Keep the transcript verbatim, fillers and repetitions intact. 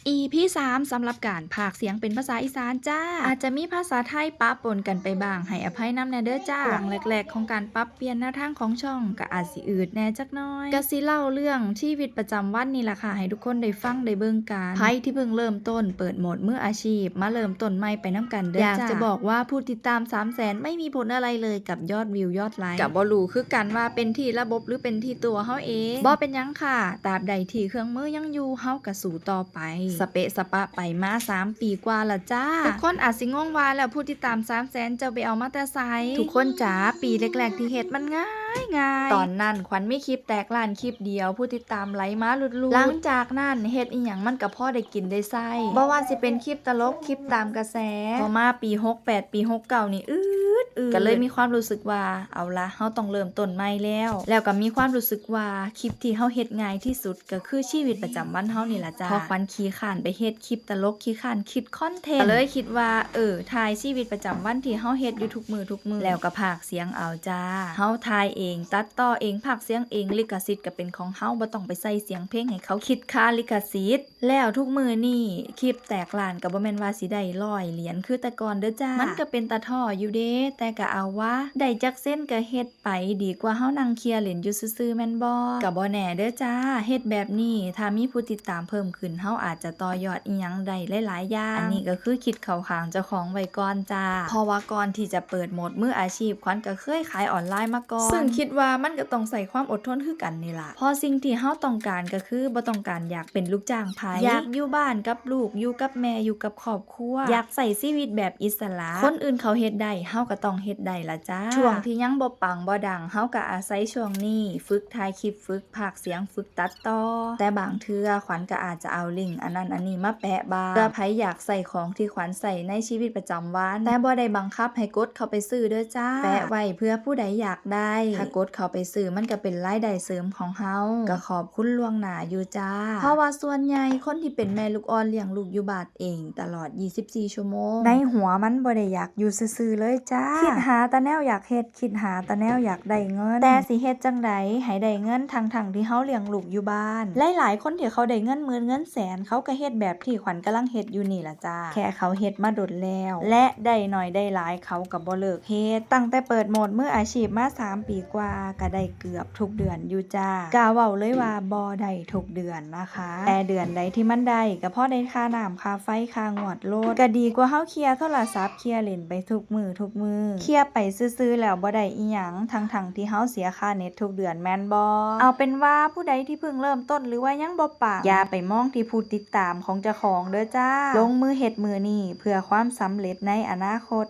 อีพีสาม สำหรับการพากย์เสียงเป็นภาษาอีสานจ้า อาจจะมีภาษาไทยปะปนกันไปบ้าง ให้อภัยนำแน่เด้อจ้า ช่วงแรกๆของการปรับเปลี่ยนแนวทางของช่องก็อาจสิอืดแน่จักหน่อย ก็สิเล่าเรื่องชีวิตประจำวันนี่ล่ะค่ะ ให้ทุกคนได้ฟังได้เบิ่งกัน ไผที่เพิ่งเริ่มต้นเปิดโหมดมืออาชีพ มาเริ่มต้นใหม่ไปนำกันเด้อจ้า อยากจะบอกว่าผู้ติดตามสามแสนไม่มีผลอะไรเลยกับยอดวิวยอดไลค์ ก็บ่รู้คือกันว่าเป็นที่ระบบหรือเป็นที่ตัวเฮาเอง บ่เป็นหยังค่ะ ตราบใดที่เครื่องมือยังอยู่ เฮาก็สู้ต่อไป สเปะสปะไปมาสามปีกว่าละจ้า ทุกคนอาจสิงงว่า แล้วผู้ติดตามสามแสนเจ้าไปเอามาแต่ไส ทุกคนจ๋า ปีแรกๆที่เฮ็ดมันง่ายง่าย ตอนนั้นขวัญมีคลิปแตกล้านคลิปเดียว ผู้ติดตามไหลมาลุดๆ หลังจากนั้นเฮ็ดอีหยังมันก็พอได้กินได้ใช้ บ่ว่าสิเป็นคลิปตลก คลิปตามกระแส พอมาปีหกแปด ปีหกเก้านี่อืดอืด ก็เลยมีความรู้สึกว่า เอาละ เฮาต้องเริ่มต้นใหม่แล้ว แล้วก็มีความรู้สึกว่าคลิปที่เฮาเฮ็ดง่ายที่สุดก็คือชีวิตประจำวันเฮานี่ล่ะจ้า เพราะขวัญขี้คร้านไปเฮ็ดคลิปตลก ขี้คร้านคิดคอนเทนต์ ก็เลยคิดว่า เออ ถ่ายชีวิตประจำวันที่เฮาเฮ็ดอยู่ทุกมื้อทุกมื้อ แล้วก็พากย์เสียงเอาจ้า เฮาถ่ายเอง ตัดต่อเอง พากย์เสียงเอง ลิขสิทธิ์ก็เป็นของเฮา บ่ต้องไปใส่เสียงเพลงให้เขาคิดค่าลิขสิทธิ์ แล้วทุกมื้อนี้คลิปแตกล้านก็บ่แม่นว่าสิได้ร้อยเหรียญคือแต่ก่อนเด้อจ้า มันก็เป็นตาท้ออยู่เด้ แต่ก็เอาวะ ได้จักเซนก็เฮ็ดไป ดีกว่าเฮานั่งเคลียร์เล่นอยู่ซื่อๆแม่นบ่ ก็บ่แน่เด้อจ้า เฮ็ดแบบนี้ถ้ามีผู้ติดตามเพิ่มขึ้น เฮาอาจจะต่อยอดอิหยังได้หลายๆอย่าง อันนี้ก็คือคิดเข้าข้างเจ้าของไว้ก่อนจ้า เพราะว่าก่อนที่จะเปิดโหมดมืออาชีพ ขวัญก็เคยขายออนไลน์มาก่อน ซึ่งคิดว่ามันก็ต้องใช้ความอดทนคือกันนี่ล่ะ เพราะสิ่งที่เฮาต้องการก็คือบ่ต้องการอยากเป็นลูกจ้างไผ อยากอยู่บ้านกับลูก อยู่กับแม่ อยู่กับครอบครัว อยากใช้ชีวิตแบบอิสระ คนอื่นเขาเฮ็ดได้ เฮาก็ต้องเฮ็ดได้ล่ะจ้า ช่วงที่ยังบ่ปังบ่ดัง เฮาก็อาศัยช่วงนี้ ฝึกถ่ายคลิป ฝึกพากย์เสียง ฝึกตัดต่อ แต่บางเทื่อขวัญก็อาจจะเอาลิงก์อันนั้นอันนี้มาแปะบ้าง เพื่อไผอยากใช้ของที่ขวัญใช้ในชีวิตประจำวัน แต่บ่ได้บังคับให้กดเข้าไปซื้อเด้อจ้า แปะไว้เพื่อผู้ใดอยากได้ ถ้ากดเข้าไปซื้อมันก็เป็นรายได้เสริมของเฮา ก็ขอบคุณล่วงหน้าอยู่จ้า เพราะว่าส่วนใหญ่คนที่เป็นแม่ลูกอ่อนเลี้ยงลูกอยู่บ้านเองตลอดยี่สิบสี่ชั่วโมง ในหัวมันบ่ได้อยากอยู่ซื่อๆเลยจ้า คิดหาแต่แนวอยากเฮ็ด คิดหาแต่แนวอยากได้เงิน แต่สิเฮ็ดจั่งใดให้ได้เงินทั้งๆที่เฮาเลี้ยงลูกอยู่บ้าน หลายๆคนที่เขาได้เงินหมื่นเงินแสน เขาก็เฮ็ดแบบที่ขวัญกำลังเฮ็ดอยู่นี่ล่ะจ้า แค่เขาเฮ็ดมาโดนแล้ว และได้น้อยได้หลายเขาก็บ่เลิกเฮ็ด ตั้งแต่เปิดโหมดมืออาชีพมาสามปีกว่า ก็ได้เกือบทุกเดือนอยู่จ้า กล้าเว้าเลยว่าบ่ได้ทุกเดือนนะคะ แต่เดือนใดที่มันได้ก็พอได้ค่าน้ำค่าไฟค่างวดรถ ก็ดีกว่าเฮาเคลียร์โทรศัพท์เคลียร์เล่นไปทุกมื้อทุกมื้อ เคลียร์ไปซื่อๆแล้วบ่ได้อิหยัง ทั้งๆที่เฮาเสียค่าเน็ตทุกเดือนแม่นบ่ เอาเป็นว่าผู้ใดที่เพิ่งเริ่มต้นหรือว่ายังบ่ปัง อย่าไปมองที่ผู้ติดตามของเจ้าของเด้อจ้า ลงมือเฮ็ดมื้อนี้เพื่อความสำเร็จในอนาคต